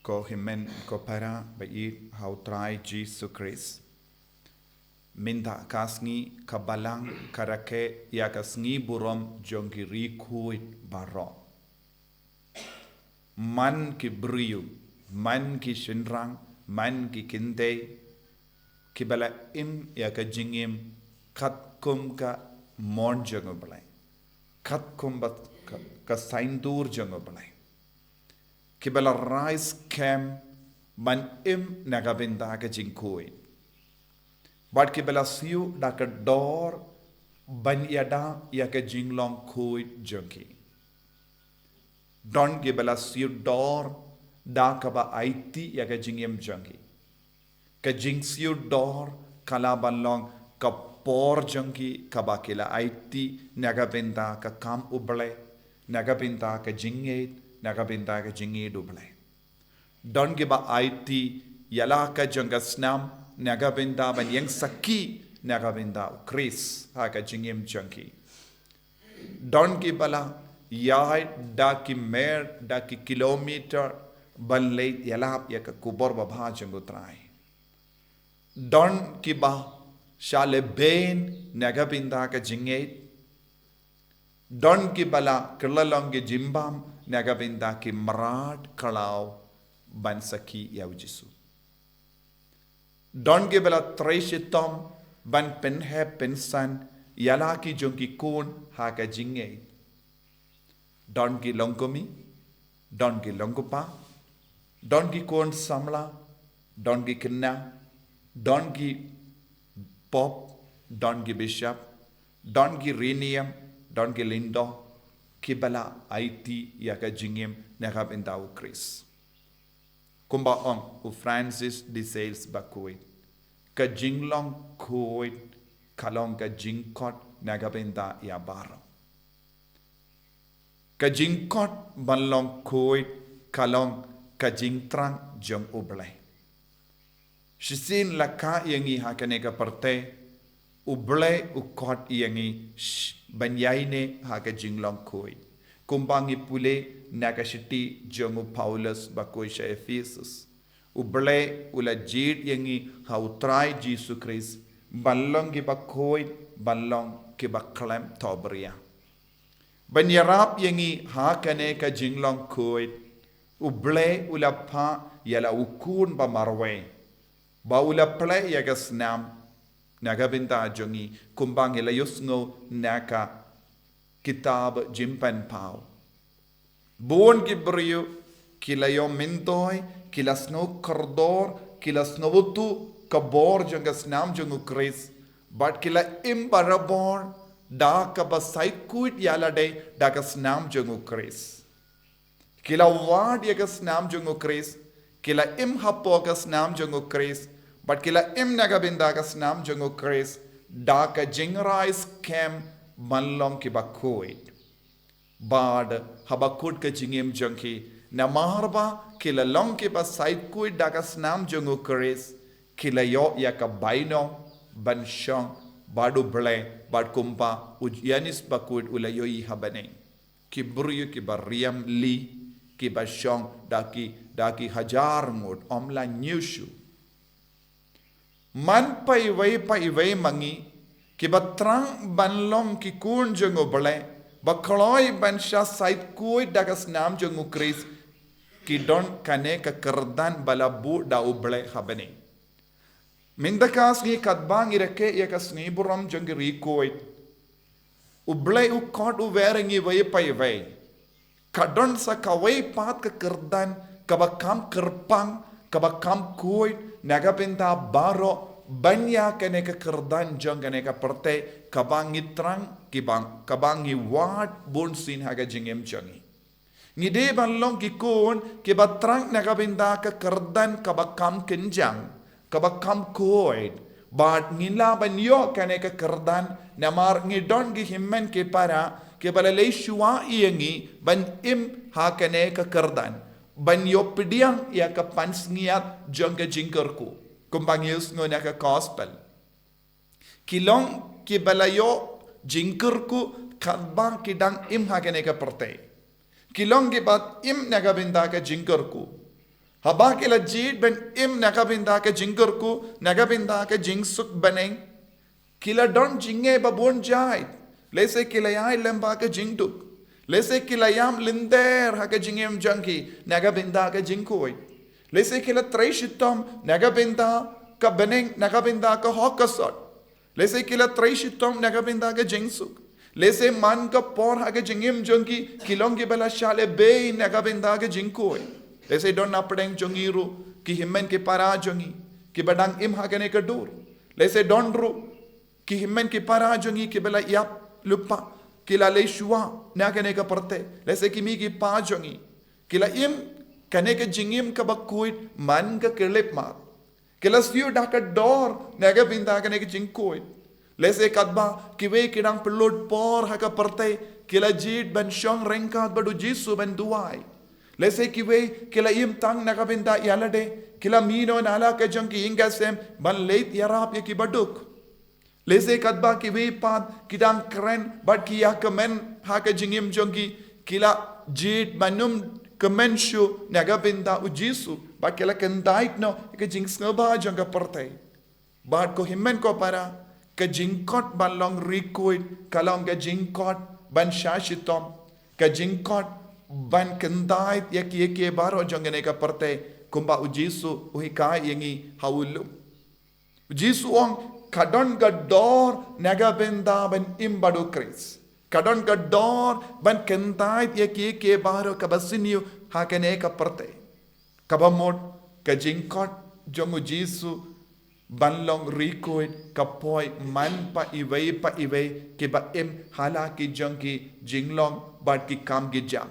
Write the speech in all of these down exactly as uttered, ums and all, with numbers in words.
Ko hynmen ko para ba ïeit ha u Trai Jisu Khrist. Mynta ka sngi ka Balang ka rakhe ïa ka sngi burom jong ki riewkhuid baroh. Man ki briew, man ki shynrang, man ki kynthei, kiba la im ïa ka jingim katkum ka mon jong U Blei, katkum ba ka, ka saiñdur jong U Blei. Kiba la rai skhem ban im na ka bynta ka jingkhuid. Bad kiba la siew da ka dor ban ïada ïa ka jinglong khuid jong ki. Don kiba la siew dor da kaba aiti ïa ka jingim jong ki. Ka jingsiew dor ka lah ban long ka por jong ki kaba ki la aiti na ka bynta ka kam U Blei, na ka bynta ka jingngeit, na ka bynta ka jingngeit U Blei. Don kiba aiti ïa la ka jong ka snam na ka bynta ban ïeng sakhi na ka bynta U Khrist ha ka jingim jong ki. Don kiba la ïaid da ki mer, da ki kilometer ban leit ïalap ïa ka khubor babha jong U Trai. Don kiba shah lehbeiñ na ka bynta ka jingngeit. Don kiba la kylla long ki jingbam na ka bynta ki mrad khlaw ban sakhi ïa U Jisu. Don kiba la trei shitom ban pynheh pynsan ïa la ki jong ki khun ha ka jingngeit. Don ki longkmie, don ki longkpa, don ki khun samla, don ki khynnah, don ki pop, don ki bishop, don ki riewniam, don ki lyngdoh, kiba la aiti ïa ka jingim na ka bynta U Khrist. Kumba ong u Francis de Sales bakhuid, ka jinglong khuid ka long ka jingkhot na ka bynta ïa baroh. Ka jingkhot ban long khuid ka long ka jingthrang jong U Blei. Shisien la kha ïa ngi ha kane ka pyrthei, U Blei u khot ïa ngi sh-, ban ïaineh ha ka jinglong khuid. Kumba ngi pule na ka shithi jong u Paulus bakhuid sha Ephesus. U Blei u la jied ïa ngi ha U Trai Jisu Khrist ban long kiba khuid, ban long kiba khlem thohbria. Ban ïarap ïa ngi ha kane ka jinglong khuid, U Blei u la phah ïa la u Khun ba marwei ba u la pynleit ïa ka snam na ka bynta jong ngi, kumba ngi la ïohsngew na ka kitab Jingpynpaw. Bun ki briew ki la ïoh myntoi, ki la sngew kordor, ki la sngewthuh ka bor jong ka snam jong U Khrist, bad ki la im barabor da kaba said khuid ïa lade da ka snam jong U Khrist. Ki la wad ïa ka snam jong U Khrist, ki la im hapoh ka snam jong U Khrist, bad ki la im na ka bynta ka snam jong U Khrist da ka jingrai skhem ban long kiba khuid. Bad haba kut ka jingim jong ki, namar ba ki la long kiba said khuid da ka snam jong U Khrist, ki la ïoh ïa ka bainong ban shong bad U Blei, bad kumba u Ïoannis bakhuid u la ïohi ha bneng. Ki briew kiba riam lih, kiba shong da ki, da ki hajar ngut, ym la ñiewshuh. Man pha iwei pa iwei ma ngi, kiba thrang ban long ki khun jong U Blei, ba kloi ban shah said khuid da ka snam jong U Khrist, ki don kane ka kyrdan ba la buh da U Blei ha bneng. Mynta ka sngi katba ngi rakhe ïa ka sngi burom jong ki riewkhuid, U Blei u khot u wer ïa ngi iwei pa iwei. Ka don sa kawei pat ka kyrdan kaba kham kyrpang, kaba kham khuid na ka bynta baroh, ban ïa kane ka kyrdan jong kane ka pyrthei kaba ngi thrang, kiba, kaba ngi wad bunsien ha ka jingim jong ngi. Ngi dei ban long ki khun kiba thrang na ka bynta ka kyrdan kaba kham kynjang, kaba kham khuid. Bad ngin lah ban ïoh kane ka kyrdan namar ngi don ki hynmen ki para kiba la leit shuwa ïa ngi ban im ha kane ka kyrdan, ban ïoh pdiang ïa ka pansngiat jong ka jingkyrkhu, kumba ngi ïohsngew na ka gospel. Ki long kiba la ïoh jingkyrkhu katba ki dang im ha kane ka pyrthei. Ki long kiba im na ka bynta ka jingkyrkhu. Haba ki la jied ban im na ka bynta ka jingkyrkhu, na ka bynta ka jingsuk bneng, ki la don jingeh ba bun jait. Lehse ki la ïaid lyngba ka jingduk. Lehse ki la ïam lynter ha ka jingim jong ki na ka bynta ka jingkhuid. Lehse ki la trei shitom na ka bynta ka bneng, na ka bynta ka hok ka sot. Lehse ki la trei shitom na ka bynta ka jingsuk. Lehse man ka por ha ka jingim jong ki, ki long kiba la shah lehbeiñ na ka bynta ka jingkhuid. Lehse don napdeng jong ngi ruh ki hynmen ki para jong ngi kiba dang im ha kane ka dur. Lehse don ruh ki hynmen ki para jong ngi kiba la ïap lypa, ki la leit shuwa na kane ka pyrthei. Lehse ki mei ki pa jong ngi ki la im kane ka jingim kaba khuid man ka khyllipmat. Ki la siew da ka dor na ka bynta kane ka jingkhuid. Lehse katba kiwei ki dang pynlut por ha ka pyrthei, ki la jied ban shong ryngkat bad U Jisu ban duwai. Lehse kiwei ki la im tang na ka bynta ïalade, ki la mih noh na la ka jong ki ïing ka sem ban leit ïarap ïa kiba duk. Lehse katba kiwei pat ki dang kren bad ki ïakmen ha ka jingim jong ki, ki la jied ban ym kmen shuh na ka bynta U Jisu, bad ki la kyntait noh ïa ka jingsngewbha jong ka pyrthei. Bad ko hynmen ko para, ka jingkot ban long ri khuid ka long ka jingkot ban shah shitom, ka jingkot ban kyntait ïa kiei kiei baroh jong kane ka pyrthei, kumba U Jisu u hikai ïa ngi ha u lum. U Jisu u ong, ka don ka dor na ka bynta ban im bad U Khrist. Ka don ka dor ban kyntait ïa kiei kiei baroh kaba sniew ha kane ka pyrthei. Kaba mut, ka jingkot jong U Jisu ban long ri khuid ka poi man pa iwei pa iwei kiba im ha la ki jong ki jinglong bad ki kam ki jam.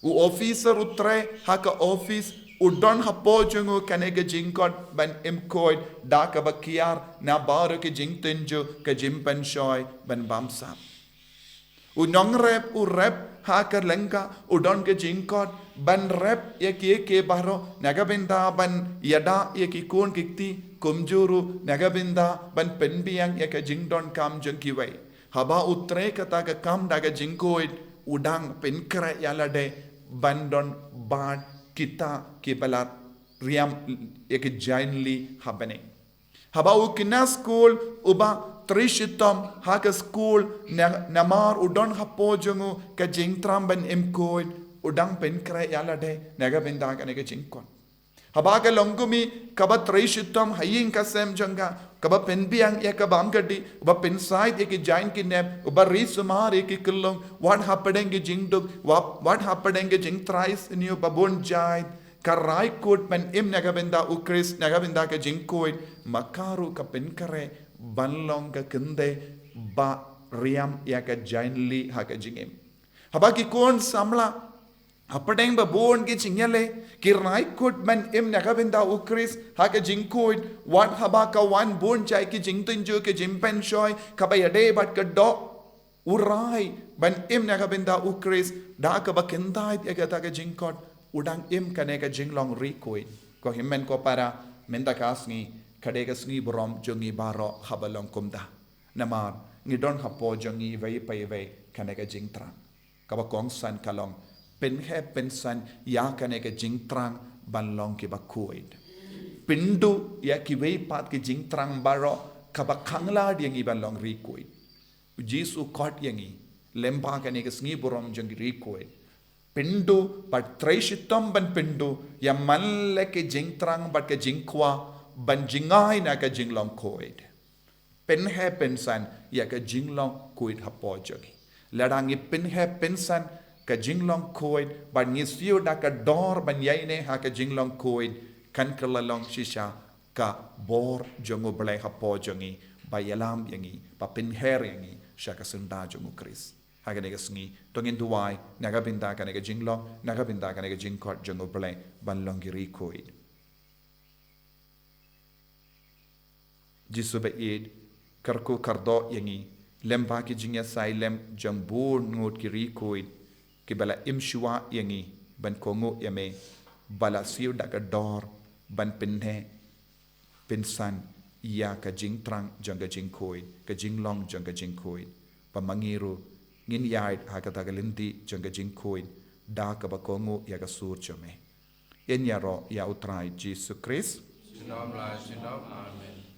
U officer u trei ha ka office u don hapoh jong u kane ka jingkot ban im khuid da kaba kiar na baroh ki jingtynjuh, ka jingpynshoi bad bamsap. U nongrep u rep ha ka lyngkha, u don ka jingkot ban rep ïa kiei kiei baroh, na ka bynta ban ïada ïa ki khun ki kti, kumjuh ruh na ka bynta ban pynbiang ïa ka jingdonkam jong kiwei. Haba u trei kata ka kam da ka jingkhuid, u dang pynkhreh ïa lade ban don bad kita kiba la riam ïa ka jaiñli ha bneng. Haba u khynnah skul uba trei shitom ha ka skul, na, namar u don hapoh jong u ka jingthrang ban im khuid, u dang pynkhreh ïa lade na ka bynta kane ka jingkot. Haba ka longkmie kaba trei shitom ha ïing ka sem jong ka, kaba pynbiang ïa ka bam ka dih, uba pynsaid ïa ki jaiñ ki nep, uba ri sumar ïa ki khyllung, wat hapdeng ki jingduk, wat, wat hapdeng ki jingtrai sniew ba bun jait, ka rai kut ban im na ka bynta U Khrist, na ka bynta ka jingkhuid, ma ka ruh ka pynkhreh ban long ka kynthei ba riam ïa ka jaiñli ha ka jingim. Haba ki khun samla hapdeng ba bun ki jingïaleh, ki rai kut ban im na ka bynta U Khrist ha ka jingkhuid, wat haba ka wan bun jait ki jingtynjuh, ki jingpynshoi, kaba ïadei bad ka doh, u rai ban im na ka bynta U Khrist da kaba kyntait ïa kata ka jingkot, u dang im kane ka jinglong ri khuid. Ko hynmen ko para, mynta ka sngi ka dei ka sngi burom jong ngi baroh haba long kumta. Namar ngi don hapoh jong ngi iwei pa iwei kane ka jingthrang. Kaba kongsan ka long, pynheh pynsan ïa kane ka jingthrang ban long kiba khuid. Pynduh ïa kiwei pat ki jingthrang baroh kaba khanglad ïa ngi ban long ri khuid. U Jisu u khot ïa ngi lyngba kane ka sngi burom jong ki ri khuid. Pynduh, bad trei shitom ban pynduh ïa man la ki jingthrang bad ki jingkwah ban jngai na ka jinglong khuid. Pynheh pynsan ïa ka jinglong khuid hapoh jong ngi. Lada ngi pynheh pynsan ka jinglong khuid, bad ngi siew da ka dor ban ïaineh ha ka jinglong khuid, kan kylla long shisha ka bor jong U Blei hapoh jong ngi, ba ïalam ïa ngi, ba pynher ïa ngi sha ka syndah jong U Khrist. Ha kane ka sngi, to ngin duwai na ka bynta kane ka jinglong, na ka bynta kane ka jingkhot jong U Blei ban long ki ri khuid. Jisu ba ïeit, kyrkhu kyrdoh ïa ngi lyngba ki jingïasai lem jong bun ngut ki ri khuid kiba la im shuwa ïa ngi ban kohnguh ïa me, ba la siew da ka dor ban pynheh pynsan ïa ka jingthrang jong ka jingkhuid, ka jinglong jong ka jingkhuid. Ba ma ngi ruh ngin ïaid ha kata ka lynti jong ka jingkhuid da kaba kohnguh ïa ka sur jong me. Ngin ïaroh ïa U Trai Jisu Khrist. Junom la junom. Amen.